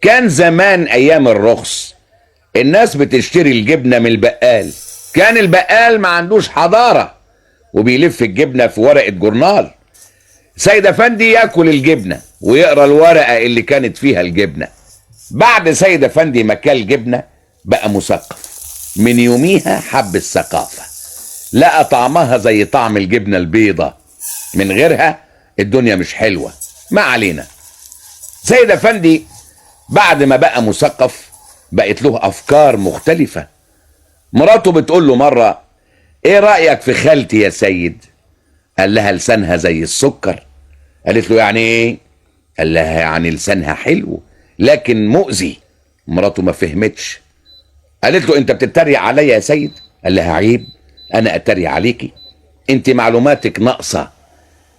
كان زمان ايام الرخص الناس بتشتري الجبنة من البقال. كان البقال ما عندوش حضارة وبيلف الجبنة في ورقة جورنال. سيد افندي ياكل الجبنة ويقرا الورقة اللي كانت فيها الجبنة. بعد سيد افندي ما كل جبنه بقى مثقف. من يوميها حب الثقافة، لقى طعمها زي طعم الجبنة البيضة، من غيرها الدنيا مش حلوة. ما علينا، سيد افندي بعد ما بقى مثقف بقت له افكار مختلفة. مراته بتقول له مرة: ايه رايك في خالتي يا سيد؟ قال لها: لسانها زي السكر. قالت له: يعني ايه؟ قال لها: يعني لسانها حلو لكن مؤذي. مراته ما فهمتش، قالت له: انت بتتريق عليا يا سيد؟ قال لها: عيب، انا اتريق عليكي؟ انت معلوماتك ناقصه.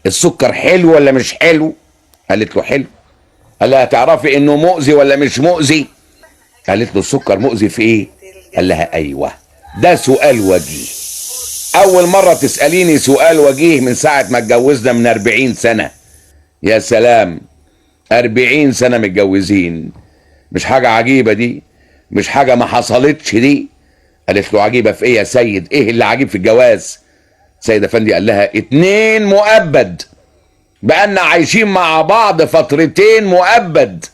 السكر حلو ولا مش حلو؟ قالت له: حلو. قال لها: تعرفي انه مؤذي ولا مش مؤذي؟ قالت له: السكر مؤذي في ايه؟ قال لها: ايوه، ده سؤال وجيه. اول مرة تساليني سؤال وجيه من ساعة ما اتجوزنا من 40 سنة. يا سلام، 40 سنة متجوزين، مش حاجة عجيبة دي؟ مش حاجة ما حصلتش دي؟ قالت له: عجيبة في ايه يا سيد؟ ايه اللي عجيب في الجواز؟ سيد افندي قال لها: 2 مؤبد، بقالنا عايشين مع بعض فترتين مؤبد.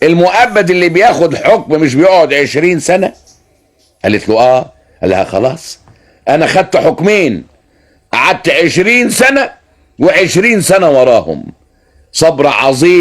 المؤبد اللي بياخد حكم مش بيقعد 20 سنة؟ قالت له: اه. قال لها: خلاص، انا خدت حكمين، قعدت 20 سنة و20 سنة وراهم. صبر عظيم.